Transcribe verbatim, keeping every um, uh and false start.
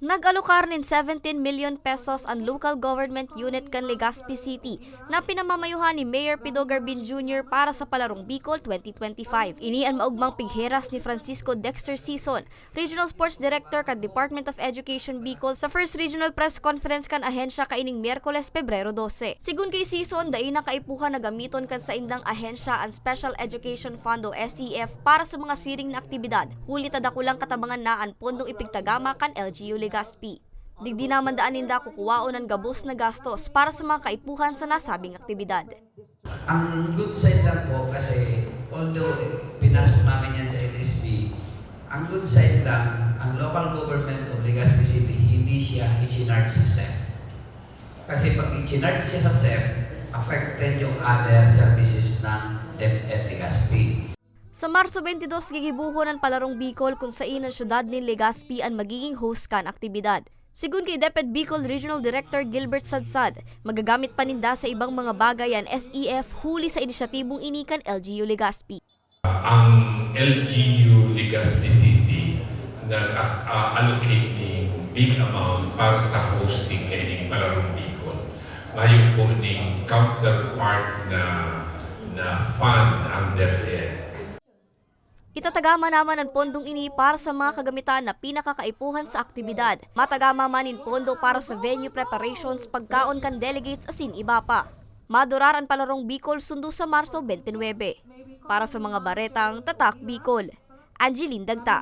Nag-alokar nin seventeen million pesos an Local Government Unit kan Legazpi City na pinamamayuhan ni Mayor Pido Garbin Junior para sa Palarong Bicol twenty twenty-five. Ini an maugmang pigheras ni Francisco Dexter Sison, Regional Sports Director kan Department of Education Bicol, sa first regional press conference kan ahensya kaining Miyerkules, Pebrero dose. Sigun ki Sison, dai na kaipuhan na gamiton kan saindang ahensya an Special Education Fund o S E F para sa mga siring na aktibidad, huli ta dakulang katabangan na an pondong ipigtagama kan L G U Legazpi. Digdi naman daan ninda kukuwaon an gabos na gastos para sa mga kaipuhan sa nasabing aktibidad. Ang good side lang po kasi although pinasok namin yan sa L S B, ang good side lang, ang local government of Legazpi City hindi siya i-charge sa SEP. Kasi pag i-charge siya sa SEP, affected yung other services ng DepEd Legazpi. Sa Marso twenty-two, gigibohon an Palarong Bicol kun sain an siyudad nin Legazpi an magiging host kan aktibidad. Sigun ki DepEd Bicol Regional Director Gilbert Sadsad, magagamit pa ninda sa ibang mga bagay an S E F huli sa inisyatibong ini kan L G U Legazpi. Ang L G U Legazpi City nag-allocate ning big amount para sa hosting kaining Palarong Bicol. Mayo po ning counterpart na na fund ang DepEd. Itatagama naman an pondong ini para sa mga kagamitan na pinakakaipuhan sa aktibidad. Matagama man nin pondo para sa venue preparations, pagkaon kan delegates asin iba pa. Madurar an Palarong Bicol sundo sa Marso twenty-nine. Para sa mga baretang Tatak Bicol, Angeline Dagta.